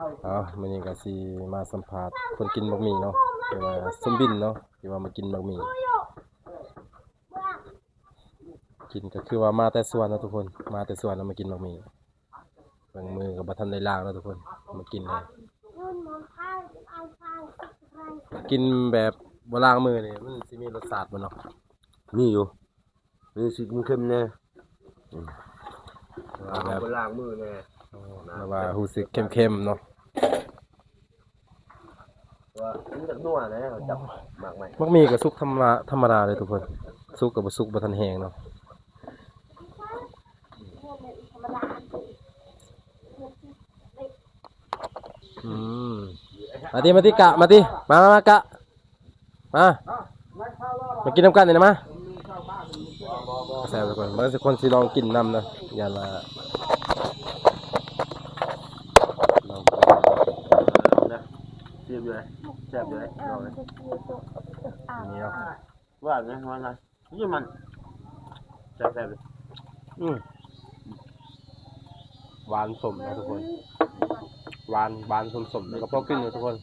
ເອົາ ມື້ນີ້ກໍຊິມາສຳພາດຄົນກິນບັກໝີ່ເນາະ ຫຼືວ່າສົມບິນເນາະ ທີ່ວ່າມາກິນບັກໝີ່ ກິນກໍຄືວ່າມາແຕ່ສວນເນາະທຸກຄົນ ມາແຕ່ສວນແລ້ວມາກິນບັກໝີ່ ເບິ່ງມືກໍບໍ່ທັນໄດ້ລ້າງເນາະທຸກຄົນ ມາກິນເລີຍ ກິນແບບບໍ່ລ້າງມືນີ້ມັນຊິມີລົດຊາດບໍ່ເນາະ? ມີຢູ່ ມີຊິເຄັມໆແດ່ ອືມ ແບບ ແບບບໍ່ລ້າງມືແດ່ ແບບວ່າຮູ້ສຶກເຄັມໆເນາະ ວ່າມັນຢາກນົວນະ ຈັບໝາກໄມ້ ໝາກໝີ່ກໍສຸກທຳມະ ທຳມະດາເລີຍທຸກຄົນ ສຸກກໍບໍ່ສຸກ ບໍ່ທັນແຫ້ງເນາະ ອືມ ມາຕິ ມາຕິ ກະ ມາຕິ ມາ ມາ ມາ ກະ ມາ ມາກິນນຳກັນນີ້ນະ ມາ ແຊບທຸກຄົນ ເບິ່ງຊິຄົນຊິລອງກິນນຳນະ ຢ້ານວ່າ ຊີມຢູ່ເລີຍ ແຊບຢູ່ເລີຍ ລອງເລີຍ ນີ້ເນາະ ຫວານນະ ຫວານນະ ນີ້ມັນ ແຊບໆເລີຍ ອືມ ຫວານສົ້ມນະທຸກຄົນ ຫວານ ຫວານສົ້ມໆ ແລ້ວກໍພໍກິນຢູ່ທຸກຄົນ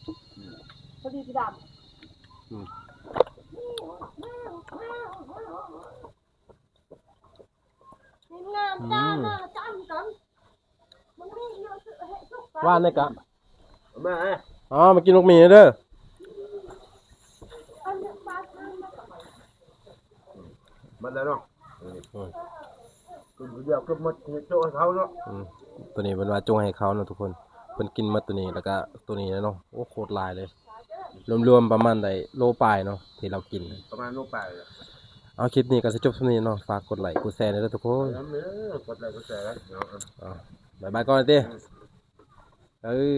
ພໍດີດຳ ອືມ ງາມ ອືມ ຕາມາຈຳກັນ ມັນມີຢູ່ ຫວານເດ້ກະ ມາ ເອີ ອໍ ມາກິນໝາກໝີ່ເດີ ບັດແລ້ວເນາະ ອືມ ກິນຜູ້ດຽວເກືອບໝົດ ໂຈະໃຫ້ເຂົາເນາະ ອືມ ໂຕນີ້ເພິ່ນວ່າໂຈະໃຫ້ເຂົາເນາະທຸກຄົນ ເພິ່ນກິນໝົດໂຕນີ້ ແລ້ວກະໂຕນີ້ແຫຼະເນາະ ໂອ້ ໂຄດຫຼາຍເລີຍ ລວມໆປະມານໄດ້ໂລປາຍເນາະ ທີ່ເຮົາກິນ ປະມານໂລປາຍ ເອົາ ຄລິບນີ້ກໍຊິຈົບສ່ຳນີ້ເນາະ ຝາກກົດໄລກົດແຊແດ່ເດີທຸກຄົນ ເອີ ກົດໄລກົດແຊເນາະ ເອົາ ບາຍບາຍກ່ອນຕິ ອືມ ເອີ.